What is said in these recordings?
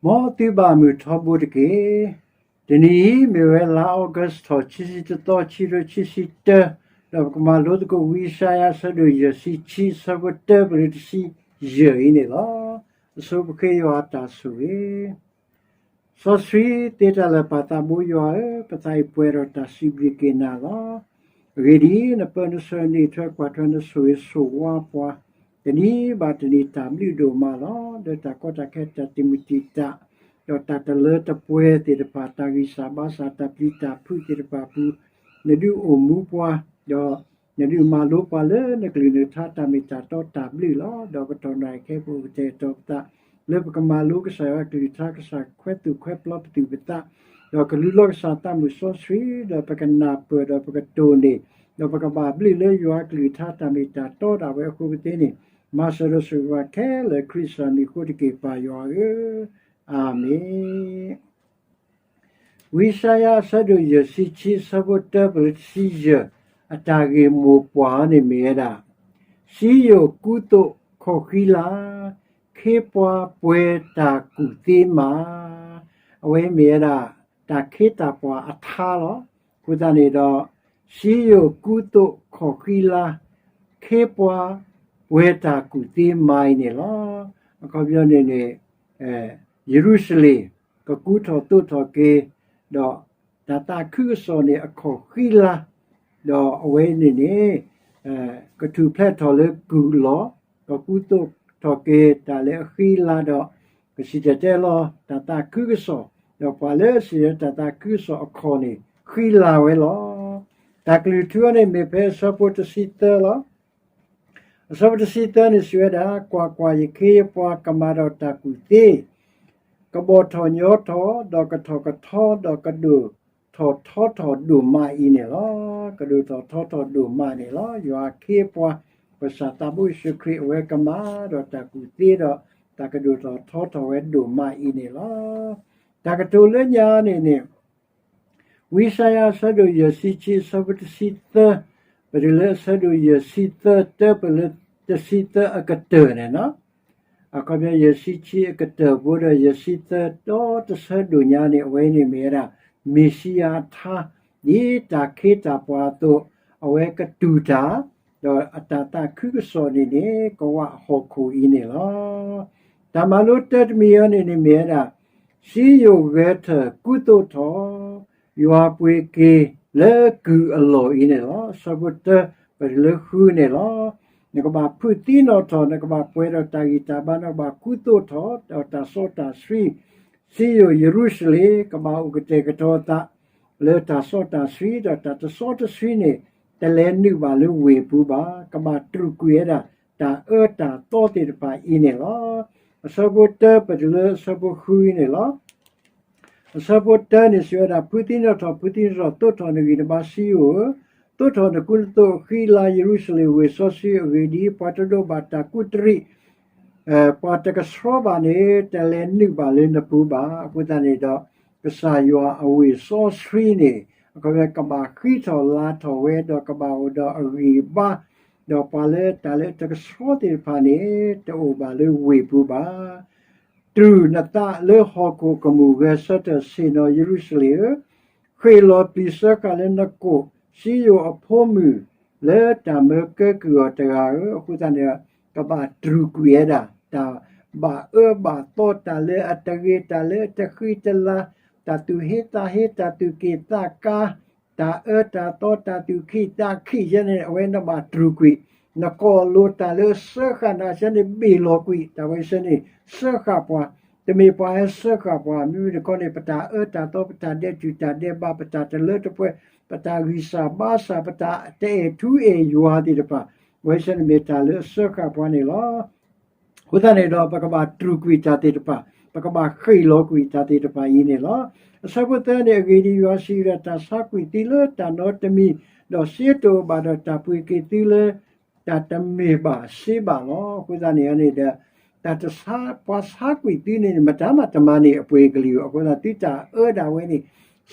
မ်သုဘၣ်မုာ်ထီဘိတက့ၢ်. တနံၤအံၤ မ့ၢ်ဝဲလါအီကူးထီၣ် ခံဆံတသီ ခံကထိခံဆံတၢ, ဒီးပကမၤလိသကိးဝံယၡါယၤအဆၢဒိၣ်ယဲၢ်ဆံခံ အဆၢဖိတၢ ပလၢတဆံယဲၢ်အံၤန့ၣ်လီၤ. အဆိပဃ့ယွၤအတၢ်ဆိၣ်ဂ့ၤ စီဆှံသ့တၢ်လၢာ်ပၢ်သးဘိယွၤဧၢ, ပသးအံၤပှဲၤဒီးတၢ်စံးဘျုးက့ၤနၤလီၤ. အဂ့ၢ်ဒ်အံၤ, နပၢနဆှၢနအံးထွဲကွၢ်ထွဲ နဆိၣ်ဂ့ၤဆိၣ်ဝါပှၤ တနံၤဘၣ်တနံၤတၢ်ဘျုးဒိၣ်မးလီၤ. လၢတၢ်ကီတၢ်ခဲတၢ်တံာ်မုၢ်တံာ်တာ် ဒီးတၢ်တလၢတပှဲၤသ့ၣ်တဖၣ် တၢ်ဂံၢ်စၢ်ဘါစၢ် တၢ်ပျံၤတၢ်ဖုးသ့ၣ်တဖၣ်အပူၤ နဒုးအိၣ်မူပှၤ ဒီး နဒုးမၤလိပှၤလၢနကလုၢ်နကထါ တၢ်မ့ၢ်တၢ်တီတၢ်ဘျုးလီၤ. ဒီးကတီၢ်နၣ်ရံၣ်ခဲအံၤ ပအိၣ်ကတဲာ်ကတီၤပသး လၢပကမၤလိကစၢ်ယွၤကလုၢ်ကထါ ကစၢ်ခွဲးသူၣ်ခွဲးပျီပသူၣ်ပသး ဒီးကလူလီၤကစၢ်သးမုၢ်စီဆှံ ဒီးပကနၢ်ပၢၢ် ဒီးပကတိၢ်န့ၢ် ဒီးပကဘၣ်ဘျုးလၢယွၤကလုၢ်ကထါ တၢ်မ့ၢ်တၢ်တီဒၣ်ဝဲအဃိပသ့န့ၣ် မၤစၢၤဒီးဆိၣ်ဂ့ၤပှၤခဲလၢာ် ခရံာ်ကစၢ်မံၤအဃိတက့ၢ် ပၢ်ယွၤဧၢ, အၤမ့ၣ်. ဝံယၡါယၤအဆၢဒိၣ်ယဲၢ်ဆံခံ အဆၢဖိတၢ ပလၢတဆံယဲၢ် အတၢ်ဂ့ၢ်မိၢ်ပှၢ်န့ၣ်မ့ၢ်ဝဲဒၣ်, စံယိၣ်ကူသိးခီၣ်ဃံလၤ, ခ့ပှၤပှဲၤတၢ်ကူၣ်သ့မး, အဝဲမ့ၢ်ဝဲဒၣ် တၢ်ခ့တၢ်ပှၤအထါလီၤ. အဃိသတးန့ၣ်ဒီး စံယိၣ်ကူသိးခီၣ်ဃံလၤ, ခ့ပှၤပှဲၤတၢ်ကူၣ်သ့မးအံၤန့ၣ်လီၤ. အခီပညီန့ၣ်န့ၣ် ယရူၤၡလ့ၣ် ကကူထီၣ်သိးထီၣ်က့ၤ, ဒီးတၢ်သးခုကစီၣ်န့ၣ်အခီၣ်ဃံလၤ, ဒီးအဝဲန့ၣ်န့ၣ် ကထူၣ်ဖျဲးထီၣ်လၢကုၢ်လီၤ, ကကူသိးထီၣ်က့ၤတၢ်လၢအဃံလၤဒီး ကစံၣ်တဲၤတဲလီၤတၢ်သးခုကစီၣ်, ဒီးပှၤလၢအစံၣ်တဲၤတဲလီၤတၢ်သးခုကစီၣ်အခီၣ်န့ၣ် ဃံလၤဝဲလီၤ. တၢ်ကလုၢ်ထူအီၤန့ၣ်မ့ၢ်ဖဲအဆၢဖိတဆံသၢလီၤ. အဆၢဖိတဆံသၢန့ၣ်စံးဝဲဒၣ်, ကွၢ်ကွၢ်, ယခ့ယပှၤကမၤဒီးတၢ်ကူၣ်သ့, ကဘီၣ်ထီၣ်ညီထီၣ်, ဒီးကထီၣ်ကထီ, ဒီးကဒိၣ်ထီၣ်ထီထီၣ်ဒိၣ်မးအံၤန့ၣ်လီၤ. ကဒိၣ်ထီၣ်ထီထီၣ်ဒိၣ်မးန့ၣ်လီၤ. ယွၤခ့ပှၤ, ပကစၢ်သးဘိယ့ၣ်ၡူးခရံာ်အဝဲကမၤဒီးတၢ်ကူၣ်သ့ဒီး တၢ်ကဒိၣ်ထီၣ်ထီထီၣ်ဝဲဒိၣ်မးအံၤန့ၣ်လီၤ. တၢ်ကတိၤလၢညါန့ၣ်န့ၣ် ဝံယၡါယၤအဆၢဒိၣ်ယဲၢ်ဆံခံ အဆၢဖိတဆံသၢ, ပတုၤလၢအဆၢဒိၣ်ယဲၢ်ဆံသၢ တၢပလၢတဆံသၢအကတၢၢ်န့ၣ်လီၤ. အခီပညီ ယဲၢ်ဆံခံ အကတၢၢ်ဖိဒီးယဲၢ်ဆံသၢ ဒီတဆၢဒိၣ်ညါန့ၣ် အဝဲန့ၣ်မ့ၢ်ဝဲဒၣ် မ့ၤၡံယၤအထါ, ဒ်တၢ်ခ့တၢ်ပှၤအသိး အဝဲကတူၢ်တၢ်, ဒီးအတၢ်သးခုကစီၣ်န့ၣ်န့ၣ် ကဝးဟီၣ်ခိၣ်အံၤန့ၣ်လီၤ. တၢ်မၤလိတၢတမံၤအံၤန့ၣ်န့ၣ်မ့ၢ်ဝဲဒၣ် စံယိၣ်ဂဲၤထၢၣ်ကူသိးထီၣ်, ယွၤပှ့ၤက့ၤလၢကုၢ်အလီၢ်အံၤန့ၣ်လီၤ. အဆၢဖိတၢ ပတုၤလၢဃုန့ၣ်လီၤ. နကဘၣ်ဖုးသံနီၣ်ထီၣ်, နကဘၣ်ပှဲၤဒီးတၢ်ဂံၢ်တၢ်ဘါ, နကဘၣ်ကူသိးထီၣ် ဒီးတၢ်စီတၢ်ဆှံ, စံယိၣ်ယရူၤၡလ့ၣ် ကဘၣ်အိၣ်ကတဲာ်ကတီၤအသး လၢတၢ်စီတၢ်ဆှံ, ဒီးတၢ်တစီတဆှံန့ၣ် တလဲၤနုာ်ဘၣ်လၢဝ့ၢ်ပူၤဘၣ်, ကဘၣ်တြူာ်ကွံာ်ဝဲဒၣ် တၢ်အၢတၢ်သီသ့ၣ်တဖၣ်အံၤန့ၣ်လီၤ. အဆၢဖိတၢ ပတုၤလၢအဆၢဖိဃုအံၤန့ၣ်လီၤ. အဆၢဖိတၢန့ၣ်စံးဝဲဒၣ်, ဖုးသံနီၣ်ထီၣ်, ဖုးသံနီၣ်ထီၣ်, သိးထီၣ်နဂံၢ်နဘါစံယိၣ်ဧၢ, သိးထီၣ်နကူနသိးဃံလၤယရူၤၡလ့ၣ်ဝ့ၢ်စီဆှံအဂ့ၢ်ဒ်အံၤ, ပှၤတဒိးဘၣ်တၢ်ကူးတရံး, ပှၤတကဆှီဘၣ်န့ၣ် တလဲၤနုာ်ဘၣ်လၢနပူၤဘၣ်. အဃိသတးန့ၣ်ဒီး ကစၢ်ယွၤအဝ့ၢ်စီဆှံန့ၣ် အခီပညီကဘၣ်ဃံးထီၣ်လၤထီၣ်ဝဲ ဒီးကဘၣ်အိၣ်ဒီးအဂံၢ်အဘါ, ဒီးပှၤလၢတၢ်လၢတကဆှီသ့ၣ်တဖၣ်န့ၣ် တအိၣ်ဘၣ်လၢဝ့ၢ်ပူၤဘၣ်. တြူာ်နသးလၢဟီၣ်ခိၣ်ကမူၣ်ဂဲၤဆၢထၢၣ်ဆ့ၣ်နီၤယရူၤၡလ့ၣ်ဧၢ, ဃ့ၢ်လီၤပျံၤစၢဃာ်လၢနကိာ် စံယိၣ်အဖိမုၣ် လၢတၢ်မၢကဲကုၢ်အီၤတဂၤဧၢ, အဃိသတးန့ၣ် ကဘၣ်တြူာ်ကွံာ်ဝဲဒၣ် တၢ်ဘၣ်အၢဘၣ်သီ တၢ်လၢအတဂ့ၤ တၢ်လၢအတဃံတလၤ, တၢ်သူၣ်ဟ့သးဟ့ တၢ်သူၣ်က့ၣ်သးကါ, တၢ်အၢတၢ်သီ တၢ်သူၣ်ခံးသးခံး ယဲန့ၣ် အဝဲနဘၣ်တြူာ်ကွံာ်, နကိာ်လိၤတၢ်လၢအစၢဃာ်နၤ ယဲန့ၣ်ဘ့ၣ်လီၤကွံာ်, တၢ်ဝဲယဲန့ၣ် စၢဃာ်ပှၤ, တမ့ၢ်ပှၤဟဲစၢဃာ်ပှၤ, မ့မ့ၢ်တခီန့ၣ် ပတၢ်အၢတၢ်သီ ပတၢ်ဒဲးတူၢ်တၢ်ဒဲးဘး ပတၢ်တလၢတပှဲၤ ပတၢ်ဂံၢ်စၢ်ဘါစၢ် ပတၢ်တအဲၣ်ထူအဲၣ်ယွၤသ့ၣ်တဖၣ်, အဝဲယဲန့ၣ်မ့ၢ်တၢ်လၢအစၢဃာ်ပှၤန့ၣ်လီၤ. အဃိသတးန့ၣ်ဒီး ပကဘၣ်တြူာ်ကွံာ်တၢ်သ့ၣ်တဖၣ်, ပကဘၣ်ဃ့ၢ်လီၤကွံာ်တၢ်သ့ၣ်တဖၣ်အံၤန့ၣ်လီၤ. အဆၢဖိသၢန့ၣ် အဂ့ၢ်ဒ်အံၤ, ယွၤစံးဝဲဒၣ်, တၢ်ဆါကွံာ်သုလၢတၢ်နီတမံၤ, ဒီးစ့တအိၣ်ဘၣ်ဒီးတၢ်ပှ့ၤက့ၤသုလၢ တၢ်တမ့ၢ်ဘၣ်စ့ဘၣ်လီၤ. အဃိသတးန့ၣ်န့ၣ်ဒီး တၢ်တဆါ, ပှၤဆါကွံာ်သုန့ၣ် မတၤမးတမၤန့ၢ်အပှ့ၤကလံၤဘၣ်. အဃိသတး သုတၢ်အၢဒၣ်ဝဲန့ၣ်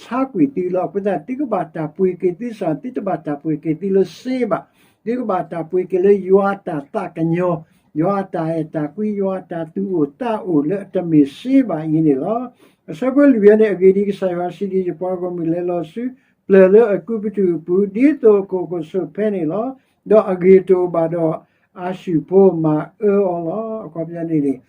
ဆါကွံာ်သုလီၤ. အဃိသတး သုကဘၣ်တၢ်ပှ့ၤက့ၤသုစ့ၢ်, သုတဘၣ်တၢ်ပှ့ၤက့ၤသုလၢစ့ဘၣ်. သုကဘၣ်တၢ်ပှ့ၤက့ၤလၢယွၤအတၢ်သးကညီၤ, ယွၤအတၢ်အဲၣ်တၢ်ကွံ ယွၤအတၢ်သူၣ်အိၣ်သးအိၣ်လၢအတမ့ၢ်စ့ဘၣ်အံၤန့ၣ်လီၤ. အဆၢဖိလွံၢ်န့ၣ် အဂ့ၢ်ဒ်အံၤ ကစၢ်ယွၤစံးဒ်အံၤ, ယပှၤဂီၢ်မုၢ်လဲၤလီၤဆူ ပျၢၤလၢအကူပတူးအပူၤ ဒ်သိးအခိၣ်အခိၣ်စိာ်ဖဲန့ၣ်လီၤ. ဒီးအဂ့ၢ်တအိၣ်ဘၣ်ဒီး အၤၡူၢ်ဖိမၤအၢအီၤလီၤ. အခီပညီန့ၣ်န့ၣ်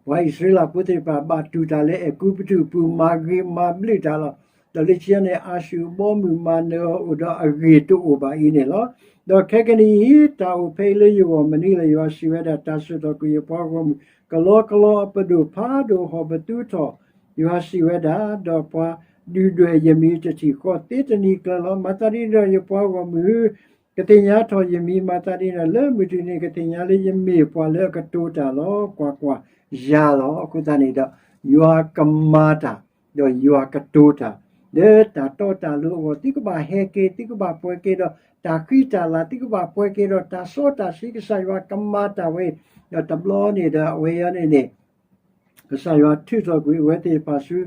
ပှၤအံၣ်စရ့လးဖိသ့ၣ်တဖၣ် ဘၣ်တူၢ်တၢ်လၢအဲၤကူပတူးအပူၤ မၤဂ့ၤမၤဘျုးတၢ်လီၤ. ဒီးလၢခံန့ၣ် အၤၡူၢ်အဘီအမုၢ်မၤနၢၤအီၤအိၣ်ဒီးအဂ့ၢ်တအိၣ်ဘၣ်အံၤန့ၣ်လီၤ. ဒီးခဲကနံၣ်အံၤ တၢ်အိၣ်ဖဲအံၤလၢယဂီၢ်မနုၤလဲၣ်. ယွၤစံးဝဲဒၣ်, တၢ်စိာ်ထီၣ်ကွံာ်ယပှၤဂီၢ်မုၢ် ကလီကလီအပဒိၣ်ဖးဒိၣ်ဟီၣ်ပသူထီၣ်, ယွၤစံးဝဲဒၣ်, ဒီးပှၤဒုၣ်ဒွဲၣ်ယမံၤတထံၣ်ဃီသ့တနံၤကျၢၤလီၤ. မၤသးဒ်န့ၣ်ဒီးယပှၤဂီၢ်မုၢ် ကသ့ၣ်ညါထီၣ်ယမံၤ, မၤသးဒ်န့ၣ်ဒီး လၢမုၢ်တနံၤန့ၣ် ကသ့ၣ်ညါလၢယမ့ၢ်ပှၤလၢအကတိၤတၢ်လီၤ. ကွၢ်ကွၢ်, ယၤလီၤ. အဃိသတးန့ၣ်ဒီး ယွၤကမၤတၢ်, ဒီးယွၤကတိၤတၢ်, လၢတၢ်တီတၢ်လိၤအဂီၢ် သုကဘၣ်ဟဲက့ၤ, သုကဘၣ်ပှဲၤက့ၤဒီးတၢ်ဃံတၢ်လၤ, သုကဘၣ်ပှဲၤက့ၤဒီးတၢ်စီတၢ်ဆှံ, ကစၢ်ယွၤကမၤတၢ်ဝဲ, ဒီးတဘျီန့ၣ်ဒီးအဝဲအံၤန့ၣ်န့ၣ် ကစၢ်ယွၤထုးထီၣ်ကွံာ်အဝဲသ့ၣ်တဖၣ်ဆူ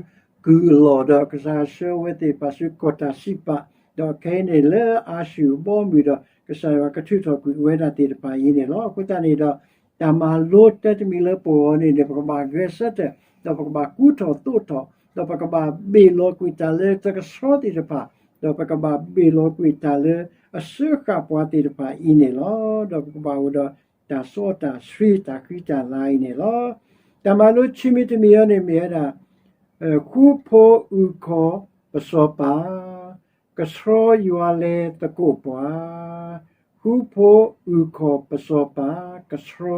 ကုၢ်အလီၢ်, ဒီးကစၢ်ယွၤဆှၢအဝဲသ့ၣ်တဖၣ်ဆူကီၢ်တၢ်စံးပာ်, ဒီးခဲအံၤန့ၣ်လၢအၤၡူၢ်အဘီအမုၢ်ဒီး ကစၢ်ယွၤကထုးထီၣ်ကွံာ်အဝဲဒၣ်သ့ၣ်တဖၣ်အံၤန့ၣ်လီၤ. အဃိသတးန့ၣ်ဒီး တၢ်မၤလိတၢ်တမံၤလၢပဂီၢ်န့ၣ်န့ၣ် ပကဘၣ်ဂဲၤဆၢထၢၣ်, ဒီးပကဘၣ်ကူထီၣ်သိးထီၣ်, ဒီးပကဘၣ်ဘ့ၣ်လီၤကွံာ်တၢ်လၢတၢ်ကဆှီသ့ၣ်တဖၣ်, ဒီးပကဘၣ်ဘ့ၣ်လီၤကွံာ်တၢ်လၢအစၢဃာ်ပှၤသ့ၣ်တဖၣ်အံၤန့ၣ်လီၤ. ဒီးပကဘၣ်အိၣ်ဒီးတၢ်စီတၢ်ဆှံ တၢ်ဃံတၢ်လၤအံၤန့ၣ်လီၤ. တၢ်မၤလိခံမံၤတမံၤအံၤန့ၣ်မ့ၢ်ဝဲဒၣ် ဃူဖိအုၣ်ခီၣ်ပစီၤပၤ, ကဆှီယွၤလဲၤသကိးပှၤ, ဃူဖိအုၣ်ခီၣ်ပစီၤပၤ, ကဆှီ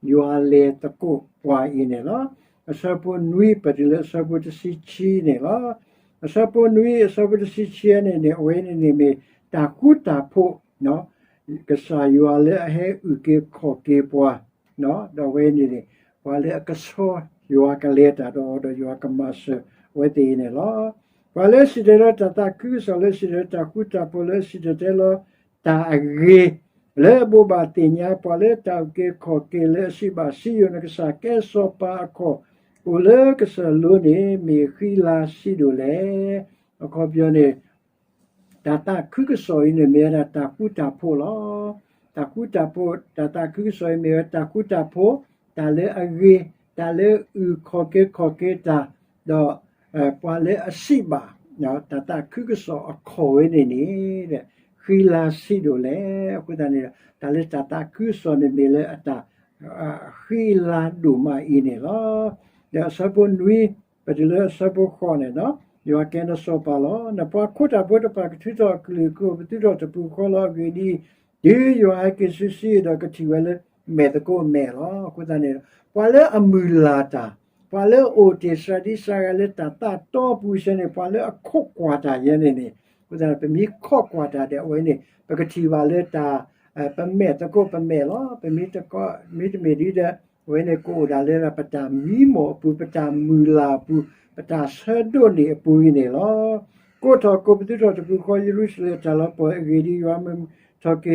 ယွၤလဲၤသကိးပှၤအံၤန့ၣ်လီၤ. အဆၢဖိနွံ ပတုၤလၢအဆၢဖိတဆံခံန့ၣ်လီၤ. အဆၢဖိနွံ အဆၢဖိတဆံခံန့ၣ်န့ၣ် အဝဲန့ၣ်န့ၣ်မ့ၢ်တၢ်ဃူတၢ်ဖိး ကစၢ်ယွၤလၢအဟဲအုၣ်က့ၤခီၣ်က့ၤပှၤ, ဒီးအဝဲန့ၣ်န့ၣ် ပှၤလၢအကဆှီယွၤကလဲၤတၢ်ဒီးအီၤဒီးယွၤကမၤစၢၤအဝဲသ့ၣ်အံၤန့ၣ်လီၤ. ပှၤလၢအစံၣ်တဲၤတဲလီၤတၢ်သးခုကစီၣ် လၢအစံၣ်တဲၤတဲလီၤတၢ်ဃူတၢ်ဖိး လၢအစံၣ်တဲၤတဲလီၤတၢ်အဂ့ၤ လၢအဘိးဘၣ်သ့ၣ်ညါ ပှၤလၢတၢ်အုၣ်က့ၤခီၣ်က့ၤလၢအစံးဘၣ်စံယိၣ်န့ၣ် ကစၢ်ကဲစီၤပၤအခီၣ် အိၣ်လၢကစၢၢ်လိန့ၣ် မ့ၢ်ဃံလၤဆံးဒိၣ်လဲၣ်. အခီပညီန့ၣ် တၢ်သးခုကစီၣ်အံၤန့ၣ် မ့ၢ်ဝဲဒၣ်တၢ်ဃူတၢ်ဖိးလီၤ. တၢ်ဃူတၢ်ဖိး တၢ်သးခုကစီၣ်အံၤမ့ၢ်ဝဲတၢ်ဃူတၢ်ဖိး, တၢ်လၢအဂ့ၤ, တၢ်လၢအုၣ်ခီၣ်က့ၤခီၣ်က့ၤတၢ်, ဒီး ပှၤလၢအစံးဘၣ် တၢ်သးခုကစီၣ်အခီၣ်ဝဲန့ၣ်န့ၣ် ဃံလၤဆံးဒိၣ်လဲၣ်. အဃိသတးန့ၣ်ဒီး တၢ်လၢတၢ်သးခုကစီၣ်န့ၣ်မ့ၢ်လၢအတၢ် ဃံလၤဒိၣ်မးအံၤန့ၣ်လီၤ. ဒီးအဆၢဖိနွံ ပတုၤလၢအဆၢဖိဃိးန့ၣ်ဒီး ယွၤကဲနစီၤပၤလီၤ. နပှၤခိတၢ်ဖိတဖၣ်ကထုးထီၣ်အကလုၢ်အကိၣ် ပသူထီၣ်တပူၤဃီလီၤ. အဂ့ၢ်ဒ်အံၤ, တုၤယွၤဟဲက့ၤဆူစံယိၣ်ဒီး ကထံၣ်ဝဲလၢမဲာ်သကိးမဲာ်လီၤ. အဃိသတးန့ၣ် ပှၤလၢအမုၢ်လၢ်တၢ်, ပှၤလၢအအိၣ်တ့ၢ်စှၤဒံစှၤဂၤလၢတၢ်သးတီပူၤစ့ၢ်န့ၣ် ပှၤလၢအခိးကွၢ်တၢ်ယဲန့ၣ်န့ၣ် အဃိသတး ပမ့ၢ်ခိးကွၢ်တၢ်ဒီးအဝဲန့ၣ် ပကထံၣ်ဘၣ်လၢတၢ် ပမဲာ်သကိးပမဲာ်လီၤ. ပမ့ၢ်တကီ မ့တမ့ၢ်ဒ်ဒီး အဝဲန့ၣ်ကအိၣ်ဒၣ်လၢပတၢ်မံမီၢ်အပူၤ, ပတၢ်မုၢ်လၢ်အပူၤ, ပတၢ်ဆၢဒိးန့ၢ်အပူၤအံၤန့ၣ်လီၤ. ကိးထီၣ်ကိးပသူထီၣ်တပူၤဃီ ယရူၤၡလ့ၣ်အတၢ်လီၤပှီၢ်, အဂ့ၢ်ဒ်အံၤ, ယွၤမုၢ်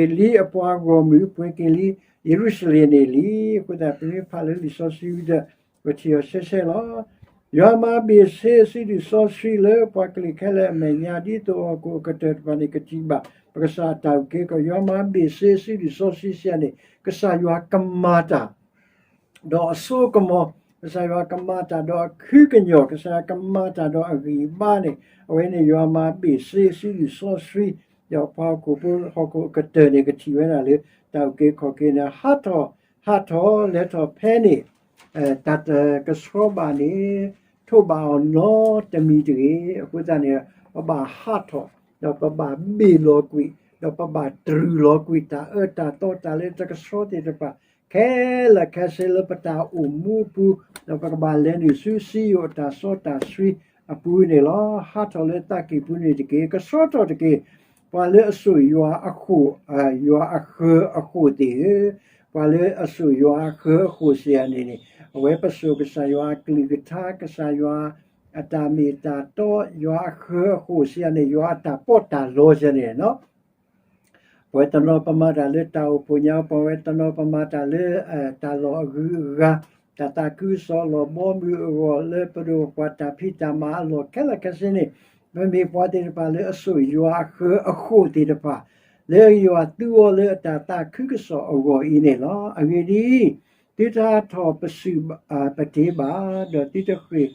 ထီၣ်က့ၤလံအပှၤဂီၢ်မုၢ်, ပှ့ၤက့ၤလံယရူၤၡလ့ၣ်န့ၣ်လံ. အဃိသတး ပမ့ၢ်ဖးလၢလံာ်စီဆှံဝံၤဒီး ပထံၣ်အီၤဆှဲဆှဲလီၤ. ယွၤမၤဘ့ၣ်ဆ့အစုဒုၣ်စီဆှံလၢပှၤကလုာ်ခဲလၢာ်အမဲာ်ညါ ဒ်သိးဟီၣ်ခိၣ်အကတၢၢ်တဖၣ်န့ၣ် ကထံၣ်ဘၣ်ပကစၢ်အတၢ်အုၣ်က့ၤခီၣ်. ယွၤမၤဘ့ၣ်ဆ့အစုဒုၣ်စီဆှံစံးန့ၣ် ကစၢ်ယွၤကမၤတၢ် ဒီးအစိကမီၤ, ကစၢ်ယွၤကမၤတၢ်ဒီးအခုကညီၢ်, ကစၢ်ယွၤကမၤတၢ်ဒီးအဂံၢ်အဘါန့ၣ် အဝဲန့ၣ်ယွၤမၤဘ့ၣ်ဆ့အစုဒုၣ်စီဆှံ, ဒီးပှၤဟီၣ်ခိၣ်ဖိဟီၣ်ခိၣ်အကတၢၢ်န့ၣ် ကထံၣ်ဝဲဒၣ်လၢတၢ်အုၣ်က့ၤခီၣ်က့ၤန့ၣ် ဟးထီၣ်, ဟးထီၣ်လဲၤထီၣ်ဖဲန့ၣ် တၢ်တကဆှီဘၣ်န့ၣ် ထိးဘၣ်အီၤနီတမံၤတဂ့ၤ. အဃိသတးန့ၣ် ပဘၣ်ဟးထီၣ်, ဒီးပဘၣ်ဘ့ၣ်လီၤကွံာ်, ဒီးပဘၣ်တြူာ်လီၤကွံာ် တၢ်အၢတၢ်သီတၢ်လၢတကဆှီသ့ၣ်တဖၣ် ခဲလၢာ်ခဲဆ့လၢပတၢ်အိၣ်မူအပူၤ, ဒီးပကဘၣ်လဲၤနုာ်ဆူစံယိၣ်အတၢ်စီတၢ်ဆှံအပူၤန့ၣ်လီၤ. ဟးထီၣ်လၢသးကံၢ်ပူၤန့ၣ်တက့ၢ်. ကဆှီထီၣ်တက့ၢ်. ပှၤလၢအစိာ်ယွၤအဃိာ်, ယွၤအဃၢၤအဃိာ်သ့ၣ်ဧၢ, ပှၤလၢအစိာ်ယွၤအဃၢၤအဃိာ်စံးယၤန့ၣ်န့ၣ် အဝဲပစိာ်ကစၢ်ယွၤအကလုၢ်ကထါ, ကစၢ်ယွၤအတၢ်မ့ၢ်တၢ်တီ, ယွၤအဃၢၤအဃိာ်စံးယၤန့ၣ် ယွၤအတၢ်ပီးတၢ်လီစံးယၤန့ၣ် ပဝဲတနီၤပမၤတၢ်လၢတၢ်အိၣ်ဖှိၣ်ညါ, ပဝဲတနီၤပမၤတၢ်လၢ တၢ်လီၢ်အဂုၤအဂၤ, တၢ်သးခုကစီၣ်လီၤဘီမုၢ်အဂီၢ်လၢပဒိၣ်ပပှၢ်တၢ်ဖံးတၢ်မၤအလီၢ်ခဲလၢာ်ခဲဆ့န့ၣ်, ပမ့ၢ်ပှၤသ့ၣ်တဖၣ်လၢအစိာ်ယွၤအဃၢၤအဃိာ်သ့ၣ်တဖၣ်, လၢယွၤသူအီၤလၢအတၤသၣ်ခုကစီၣ်အဂီၢ်အံၤန့ၣ်လီၤ. အဂ့ၢ်ဒ်အံၤ, သုတဟးထီၣ်ပစုာ်ပတ့ၤဘၣ်, ဒီးသုတဃ့ၢ်,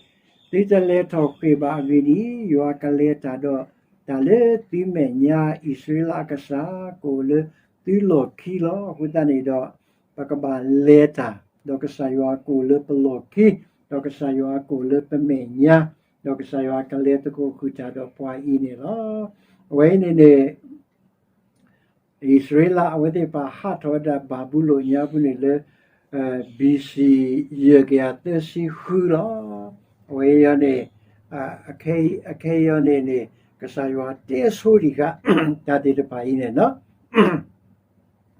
သုတလဲၤထီၣ်ဃ့ၢ်ဘၣ်. အဂ့ၢ်ဒ်အံၤ, ယွၤကလဲၤတၢ်ဒီးတၢ်လၢသုမဲာ်ညါ, အံၣ်စရ့လးအကစၢ်ကအိၣ်လၢသုလီၢ်ခံလီၤ. အဃိသတးန့ၣ်ဒီး ပကဘၣ်လဲၤတၢ်, ဒီးကစၢ်ယွၤကအိၣ်လၢပလီၢ်ခံ, ဒီးကစၢ်ယွၤကအိၣ်လၢပမဲာ်ညါ, ဒီးကစၢ်ယွၤကလဲၤသကိးဃုာ်တၢ်ဒီးပှၤအံၤန့ၣ်လီၤ. အဝဲအံၤန့ၣ်န့ၣ် အံၣ်စရ့လးအဝဲသ့ၣ်တဖၣ်ဟးထီၣ်ဝဲဒၣ်ဘၤဘူလိၣ်ညါပူၤန့ၣ်လၢ ဘီၣ်စံၣ် ယဲၢ်ကယၤသၢဆံဃုလီၤ. အဝဲအံၤန့ၣ် အခဲအံၤန့ၣ်န့ၣ် ကစၢ်ယွၤတဲဆိဒံးဃာ် တၢ်သ့ၣ်တဖၣ်အံၤန့ၣ်လီၤ.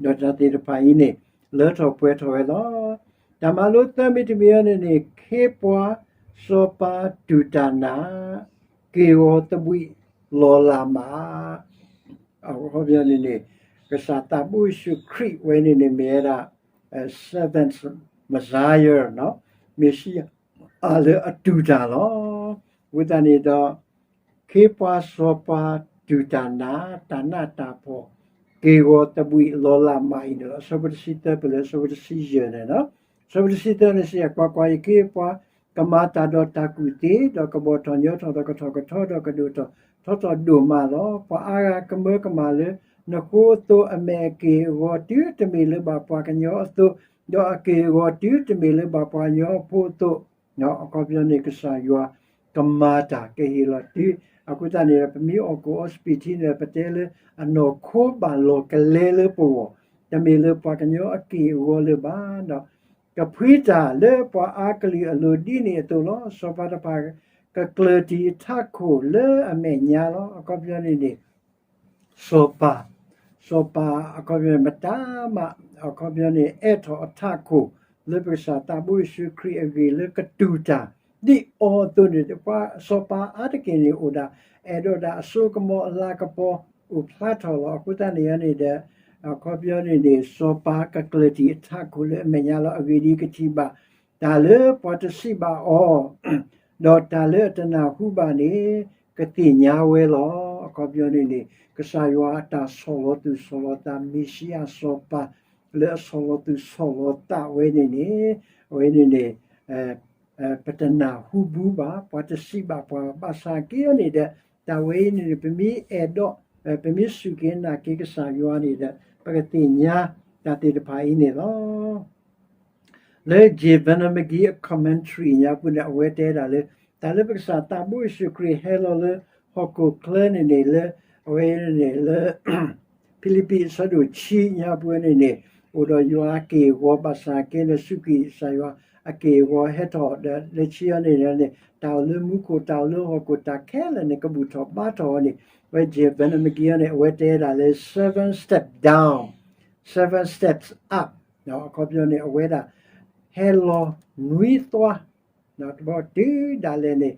ဒီးတၢ်သ့ၣ်တဖၣ်အံၤန့ၣ် လၢထီၣ်ပှဲၤထီၣ်ဝဲလီၤ. တၢ်မၤလိသၢမံၤတမံၤအံၤန့ၣ်န့ၣ် ခ့ပှၤစီၤပၤတူၢ်တၢ်နး က့ၢ်ဂီၤသဘှံးလီၤလးမး အခီပညီန့ၣ်န့ၣ် ကစၢ်သးဘိယ့ၣ်ၡူးခရံာ်ဝဲန့ၣ်န့ၣ် မ့ၢ်ဝဲဒၣ် servant Messiah မ့ၣ်ၡံအၤလၢအတူၢ်တၢ်လီၤ. အဃိသတးန့ၣ်ဒီး ခ့ပှၤစီၤပၤတူၢ်တၢ်နး တၢ်နးတၢ်ဖှီၣ် က့ၢ်ဂီၤသဘှံးလီၤလးမးအံၤန့ၣ်လီၤ. အဆၢဖိတဆံသၢ ပလၢအဆၢဖိတဆံယဲၢ်န့ၣ်, အဆၢဖိတဆံသၢန့ၣ်စံး, ကွၢ်ကွၢ်, ယခ့ပှၤကမၤတၢ်ဒီးတၢ်ကူၣ်သ့, ဒီးကဘီၣ်ထီၣ်ညီထီၣ်ဒီးကထီၣ်ကထီဒီးကဒိၣ်ထီၣ်ထီထီၣ်ဒိၣ်မးလီၤ. ပှၤအါဂၤကမၢကမၣ်လၢ နဃိအသိး အမဲာ်အက့ၢ်အဂီၤတုၤတမ့ၢ်လၢဘၣ်ပှၤကညီအသိး, ဒီးအက့ၢ်အဂီၤတုၤတမ့ၢ်လၢဘၣ်ပှၤကညီဖိအသိး, အခီပညီန့ၣ် ကစၢ်ယွၤကမၤတၢ်ကဟ့ၣ်လီၤတုၤ, အဃိသတးန့ၣ်ဒီး ပမ့ၢ်အီၣ်ကိၣ်အီစပံးထံန့ၣ် ပတဲလၢအနီၢ်ခိဘၣ်လီၤကလဲလၢပဂီၢ်, တမ့ၢ်လၢပှၤကညီအက့ၢ်အဂီၤလၢၤဘၣ်, ဒီးကဖှံတၢ်လၢပှၤအါကလုာ်အလိၤဒ်န့ၣ်အသိးလီၤ. စီၤပၤတဖၣ်ကကျၢၢ်တံာ်အထးခိၣ်လၢအမဲာ်ညါလီၤ. အခီပညီန့ၣ်န့ၣ် စီၤပၤ, စီၤပၤအခီပညီန့ၣ် မတၤမး အခီပညီန့ၣ် အဲးထီၣ်အထးခိၣ် လၢပကစၢ်သးဘိယ့ၣ်ၡူးခရံာ်အဂ့ၢ်လၢကတူၢ်တၢ် ဒ်အီၤအသိးန့ၣ် ပှၤစီၤပၤအါတက့ၢ်န့ၣ်အိၣ်ဒၣ် အဲၣ်ဒိးဒၣ်အစိကမီၤအလၤကပီၤအိၣ်ဖျါထီၣ်လီၤ. အဃိသတးန့ၣ်န့ၣ်ဒီး အခီပညီန့ၣ်န့ၣ် စီၤပၤကကျၢၢ်တံာ်အထးခိၣ်လၢအမဲာ်ညါလီၤ. အဂ့ၢ်ဒ်အံၤ, ကထံၣ်ဘၣ်တၢ်လၢပှၤတစံးဘၣ်အီၤ ဒီးတၢ်လၢအတနၢ်ဟူဘၣ်န့ၣ် ကသ့ၣ်ညါဝဲလီၤ. အခီပညီန့ၣ်န့ၣ် ကစၢ်ယွၤအတၢ်ဆီၣ်လီၤသူၣ်ဆီၣ်လီၤသး မ့ၣ်ၡံအၤစီၤပၤ လၢအဆီၣ်လီၤသူၣ်ဆီၣ်လီၤသးဝဲန့ၣ်န့ၣ် အဝဲန့ၣ်န့ၣ် ပတနၢ်ဟူဘူးဘၣ်, ပှၤတစံးဘၣ်ပှၤဘၣ်ဆၣ်က့န့ၣ်ဒီး တၢ်ဝဲအံၤန့ၣ်န့ၣ် ပမ့ၢ်အဲၣ်ဒိး ပမ့ၢ်စူၢ်က့ၤနာ်က့ၤကစၢ်ယွၤန့ၣ်ဒီး ပကသ့ၣ်ညါတၢ်သ့ၣ်တဖၣ်အံၤန့ၣ်လီၤ. လၢ J Vernon McGee အ commentary ညါပူၤန့ၣ် အဝဲတဲဒၣ်လၢ တၢ်လၢပကစၢ်သးဘိယ့ၣ်ၡူးခရံာ်ဟဲလီၤလၢဟီၣ်ခိၣ်ချၢန့ၣ်န့ၣ်လၢ အဝဲန့ၣ်လၢ ဖံလံးပံးအဆၢဒိၣ်ခံညါပူၤန့ၣ်န့ၣ် အိၣ်ဒီးယွၤအက့ၢ်အဂီၤဘၣ်ဆၣ်က့န့ၣ် စူးကွံာ်ကစၢ်ယွၤအက့ၢ်အဂီၤဟဲထီၣ်ဒီး လၢခံအံၤန့ၣ်န့ၣ် တၢ်အိၣ်လၢမူခိၣ် တၢ်အိၣ်လၢဟီၣ်ခိၣ် တၢ်ခဲလၢာ်န့ၣ် ကဘူၣ်ထီၣ်ဘါထီၣ်အီၤန့ၣ် အဝဲ J Vernon McGee န့ၣ် အဝဲတဲဒၣ်လၢ seven step down, seven steps up အခီပညီန့ၣ် အဝဲဒၣ် ဟဲလီၤနွံသွါ တဘျီတုၤဒၣ်လဲာ်န့ၣ်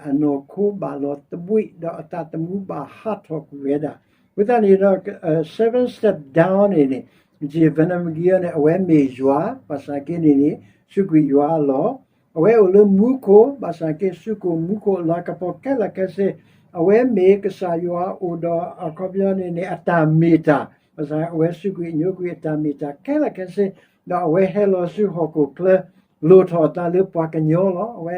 အနီၢ်ခိဘၣ်လီၤသဘှံး ဒီးအသးသမူဘၣ်ဟးထီၣ်ကွံာ်ဝဲဒၣ်. အဃိသတးန့ၣ်ဒီး seven step down န့ၣ်န့ၣ် J Vernon McGee န့ၣ် အဝဲမ့ၢ်ယွၤ ဘၣ်ဆၣ်က့န့ၣ်န့ၣ် စူးကွံာ်ယွၤအလီၢ်, အဝဲအိၣ်လၢမူခိၣ် ဘၣ်ဆၣ်က့ စူးကွံာ်မူခိၣ်လၤကပီၤခဲလၢာ်ခဲဆ့, အဝဲမ့ၢ်ကစၢ်ယွၤအိၣ်ဒီးအခီပညီန့ၣ်န့ၣ် အတၢ်မ့ၢ်တၢ်, ဘၣ်ဆၣ်အဝဲစူးကွံာ်ညိကွံာ်အတၢ်မ့ၢ်တၢ်ခဲလၢာ်ခဲဆ့, ဒီးအဝဲဟဲလီၤဆူဟီၣ်ခိၣ်ချၢ လိၣ်ထီၣ်အသးလၢပှၤကညီလီၤ. အဝဲ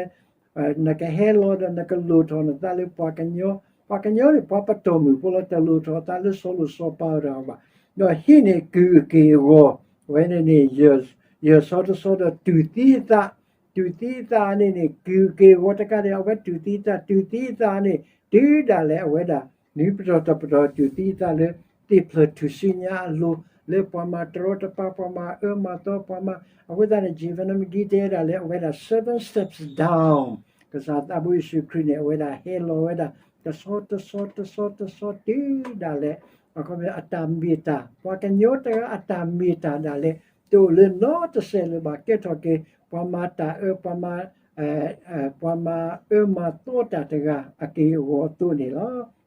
နကဟဲလီၤဒီးနကလိၣ်ထီၣ်နသးလၢပှၤကညီ, ပှၤကညီန့ၣ် ပှၤပတီၢ်မုၢ်ဖိလီၤ, တလိၣ်ထီၣ်အသးလၢစီၤလိၣ်စီၤပၤတဂၤဘၣ်. ဒီးဟံးန့ၢ်ကုၢ်အက့ၢ်အဂီၤ, အဝဲန့ၣ်န့ၣ် ယဲၢ်ဆီတဆီဒီးတူၢ်သံအသး, တူၢ်သံအသးန့ၣ်န့ၣ် ကုၢ်အက့ၢ်အဂီၤတကးဒံး အဝဲတူၢ်သံအသး, တူၢ်သံအသးန့ၣ် တုၤဒၣ်လဲာ်အဝဲဒၣ် နွံပတီၢ်တပတီၢ်တူၢ်သံအသးလၢ သ့ၣ်ဖျၢၣ်ထူၣ်စုညါအလိၤ လၢပှၤမၤတရီတပါ ပှၤမၤအၢမၤသီ ပှၤမၤ, အဃိသတးန့ၣ် J Vernon McGee တဲဒၣ်လၢအဝဲဒၣ် seven steps down, ကစၢ်သးဘိယ့ၣ်ၡူးခရံာ်န့ၣ် အဝဲဒၣ်ဟဲလီၤဝဲဒၣ် တဆီတဆီတဆီတဆီတုၤဒၣ်လဲာ် အခီပညီအတၢ်မ့ၢ်တၢ် ပှၤကညီတဂၤအတၢ်မ့ၢ်တၢ်ဒၣ်လဲာ် တအိၣ်လၢနီတစဲးလၢၤဘၣ် ကဲထီၣ်က့ၤ ပှၤမၤတၢ်အၢ ပှၤမၤ ပှၤမၤအၢမၤသီတၢ်တဂၤအက့ၢ်အဂီၤအသိးန့ၣ်လီၤ.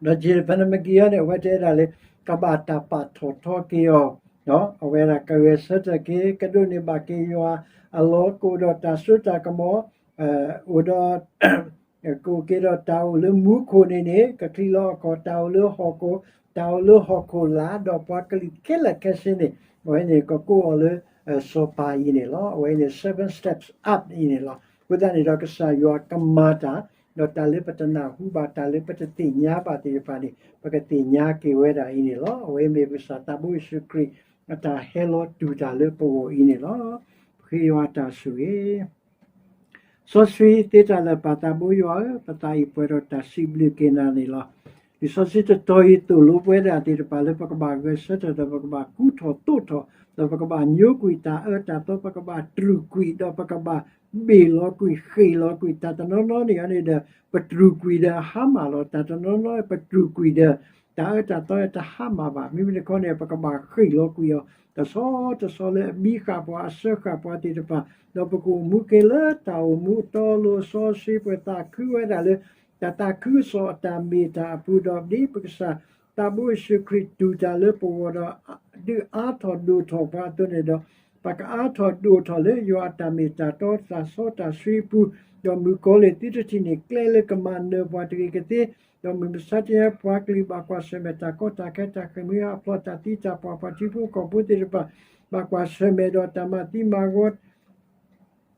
ဒီး J Vernon McGee န့ၣ် အဝဲတဲဒၣ်လၢ ကဘၣ်တၢ်ပာ်ထီၣ်ထီက့ၤအီၤ, အဝဲဒၣ်ကဂဲၤဆၢထၢၣ်က့ၤ ကဒိးန့ၢ်ဘၣ်က့ၤယွၤအလီၢ် ကအိၣ်ဒီးတၢ်စိတၢ်ကမီၤ, အိၣ်ဒီး ကအိၣ်က့ၤဒီးတၢ်အိၣ်လၢမူခိၣ်န့ၣ်န့ၣ် ကချံးလီၤအခီၣ် တၢ်အိၣ်လၢဟီၣ်ခိၣ် တၢ်အိၣ်လၢဟီၣ်ခိၣ်လာ် ဒီးပှၤကလုာ်ခဲလၢာ်ခဲဆ့န့ၣ် အဝဲန့ၣ်ကကိးအီၤလၢ စီၤပၤအံၤန့ၣ်လီၤ. အဝဲန့ၣ် seven steps up အံၤန့ၣ်လီၤ. အဃိသတးန့ၣ်ဒီး ကစၢ်ယွၤကမၤတၢ် ဒီးတၢ်လၢပတနၢ်ဟူဘၣ် တၢ်လၢပတသ့ၣ်ညါဘၣ်သ့ၣ်တဖၣ်န့ၣ် ပကသ့ၣ်ညါက့ၤဝဲဒၣ်အံၤန့ၣ်လီၤ. အဝဲမ့ၢ်ပကစၢ်သးဘိယ့ၣ်ၡူးခရံာ် အတၢ်ဟဲလီၤတူၢ်တၢ်လၢပဂီၢ်အံၤန့ၣ်လီၤ. ပဃ့ယွၤတၢ်ဆိၣ်ဂ့ၤ စီဆှံသ့တၢ်လၢာ် ပၢ်သးဘိယွၤဧၢ, ပသးအံၤပှဲၤဒီးတၢ်စံးဘျုးက့ၤနၤန့ၣ်လီၤ. လံာ်စီဆှံတတီၤအံၤသိၣ်လိပဝဲဒၣ်သ့ၣ်တဖၣ်လၢပကဘၣ်ဂဲၤဆၢထၢၣ် ဒီးပကဘၣ်ကူထီၣ်သိးထီၣ်, ဒီးပကဘၣ်ညိကွံာ်တၢ်အၢတၢ်သီ, ပကဘၣ်တြူာ်ကွံာ်, ဒီးပကဘၣ်ဘ့ၣ်လီၤကွံာ် ဃ့ၢ်လီၤကွံာ် တၢ်တနီၤနီၤန့ၣ်န့ၣ်ဒီး ပတြူာ်ကွံာ်ဒီးဟါမၢ်လီၤ. တၢ်တနီၤနီၤ ပတြူာ်ကွံာ်ဒီး တၢ်အၢတၢ်သီတဟါမၢ်ဘၣ်. မ့မ့ၢ်တခီန့ၣ် ပကဘၣ်ဃ့ၢ်လီၤကွံာ်အီၤ တဆီတဆီလၢအဘံဃာ်ပှၤအစၢဃာ်ပှၤသ့ၣ်တဖၣ်, ဒီးပကအိၣ်မူက့ၤလၢတၢ်အိၣ်မူအတီအလိၤ စီဆှံပှဲၤသးခုဝဲဒၣ်လၢ တၢ်သးခုကစီၣ်အတၢ်မ့ၢ်တၢ်အပူၤ ဒီးဒ်ပကစၢ် သးဘိယ့ၣ်ၡူးခရံာ်တူၢ်တၢ်လၢပဂီၢ်ဒီး ဒုးအါထီၣ်ဒိၣ်ထီၣ်ပှၤအသိးန့ၣ်ဒီး ပကအါထီၣ်ဒိၣ်ထီၣ်လၢယွၤအတၢ်မ့ၢ်တၢ်တီ တၢ်စီတၢ်ဆှံအပူၤ, ဒီးမုၣ်ကီၤလံၢ်သုတထံၣ်န့ၢ်ကျဲလၢကမၤနၢၤပှၤတဂ့ၤကသ့, ဒီးမုၢ်မဆါတနံၤအံၤ ပှၤကလုာ်ဘၣ်ကွၢ်ဆၢၣ်မဲာ်တၢ်ကီတၢ်ခဲ တၢ်ဃ့ၢ်မှံဟးဖျိး တၢ်သံတၢ်ပှၢ် ပှၤထံဖိကီၢ်ဖိသ့ၣ်တဖၣ် ဘၣ်ကွၢ်ဆၢၣ်မဲာ်ဒီးတၢ်မၤသံမၤဂီၤ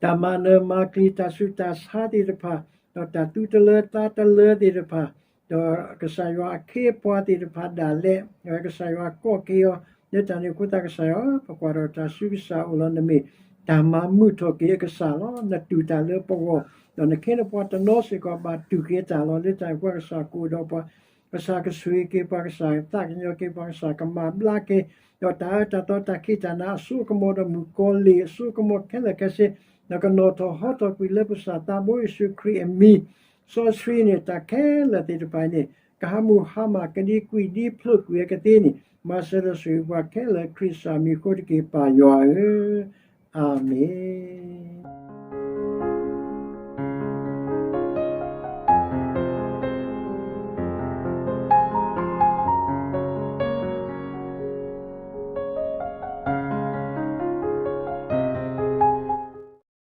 တၢ်မၤနၢၤမၤကျံၤ တၢ်ဆူးတၢ်ဆါသ့ၣ်တဖၣ်, ဒီးတၢ်သူတလၢသးတလၢသ့ၣ်တဖၣ်, ဒီးကစၢ်ယွၤအခ့အပှၤသ့ၣ်တဖၣ်ဒၣ်လဲာ် ကစၢ်ယွၤကိးက့ၤအီၤ လၢတၢ်န့ၣ်အဃိသတး ကစၢ်ယွၤ ပကွၢ်ဒီးတၢ်ဆူကစၢ်အိၣ်လီၤ. နမ့ၢ်တၢ်မၤမုာ်ထီၣ်က့ၤအကစၢ်လီၤ. နတူၢ်တၢ်လၢပဂီၢ်, ဒီးနခ့နပှၤတနီၤစ့ၢ်ကီး ဘၣ်တူၢ်က့ၤတၢ်လီၤ. လၢတၢ်န့ၣ်အဃိ ကစၢ်ကအိၣ်ဒီးပှၤ ကစၢ်ကဆိၣ်ဂ့ၤက့ၤပှၤ, ကစၢ်ကသးကညီၤက့ၤပှၤ, ကစၢ်ကမၤဘျါက့ၤ, ဒီးတၢ်အၢတၢ်သီ တၢ်ခံးတၢ်နၤ အစိကမီၤ ဒီးမုၣ်ကီၤလံၢ်အစိကမီၤခဲလၢာ်ခဲဆ့, ဒီးကနီၣ်ထီၣ်ဟီထီၣ်ကွံာ်လၢပကစၢ်သးဘိယ့ၣ်ၡူးခရံာ်အမံၤ, စီဆှံန့ၣ် တၢ်ခဲလၢာ်သ့ၣ်တဖၣ်အံၤန့ၣ် ကဟးမုၢ်ဟါမၢ် ကဒံကွံာ်ဒံဖျိးကွံာ်အကသ့န့ၣ် မၤစၢၤဒီးဆိၣ်ဂ့ၤပှၤခဲလၢာ် ခရံာ်ကစၢ်မံၤအဃိတက့ၢ် ပၢ်ယွၤဧၢ, အၤမ့ၣ်.